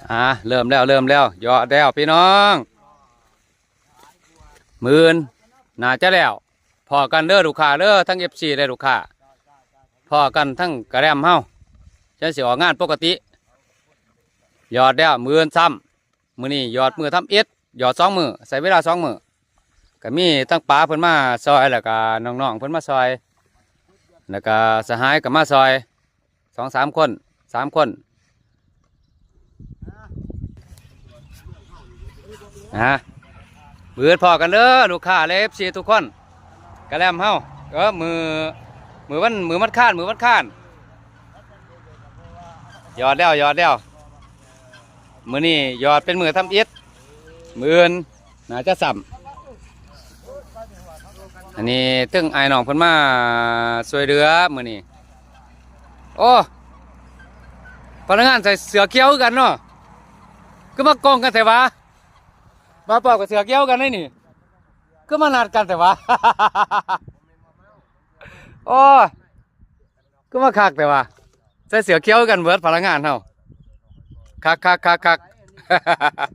ອ່າ ເລີ່ມແລ້ວ ເລີ່ມແລ້ວ ຢອດແລ້ວພີ່ນ້ອງ ມື້ອື່ນໜ້າຈະແລ້ວ. ພໍ້ກັນເດີລູກຄ້າເດີ ທັງເອັຟຊີ ແລະ ລູກຄ້າ ພໍ້ກັນທັງກະແລັມເຮົາ ຈັ່ງຊິອອກງານປົກກະຕິ. ຢອດແລ້ວ ມື້ອື່ນຊ້ຳ ມື້ນີ້ຢອດມື້ທຳອິດ ຢອດສອງມື້ ໃຊ້ເວລາສອງມື້. ກະມີທັງປາເພິ່ນມາຊ່ອຍ ແລ້ວກະນ້ອງໆເພິ່ນມາຊ່ອຍ ແລ້ວກະສະຫາຍກະມາຊ່ອຍ ສອງສາມຄົນ ສາມຄົນ. ນະ ມື້ອື່ນພໍ້ກັນເດີລູກຄ້າ ແລະ ເອັຟຊີ ທຸກຄົນ. ກະແລັມເຮົາ ເອີ ມື້ ມື້ວັນ ມື້ວັນຄານ ມື້ວັນຄານ. ຢອດແລ້ວ ຢອດແລ້ວ ມື້ນີ້ຢອດເປັນມື້ທຳອິດ ມື້ອື່ນໜ້າຈະຊ້ຳ. ອັນນີ້ເຖິງອ້າຍນ້ອງເພິ່ນມາຊ່ວຍເຫຼືອມື້ນີ້. ໂອ້ ພະນັກງານໃສ່ເສື້ອຂຽວຄືກັນເນາະ ຄືມາກົງກັນແທ້ຫວາ? ມາປອບກັບເສື້ອຂຽວກັນໄດ໋ນີ້ ຄືມານັດກັນແທ້ຫວາ? ໂອ້ຍ ຄືມາຄັກແທ້ຫວາ? ໃສ່ເສື້ອຂຽວຄືກັນເບິດ ພະນັກງານເຮົາ ຄັກໆໆໆ.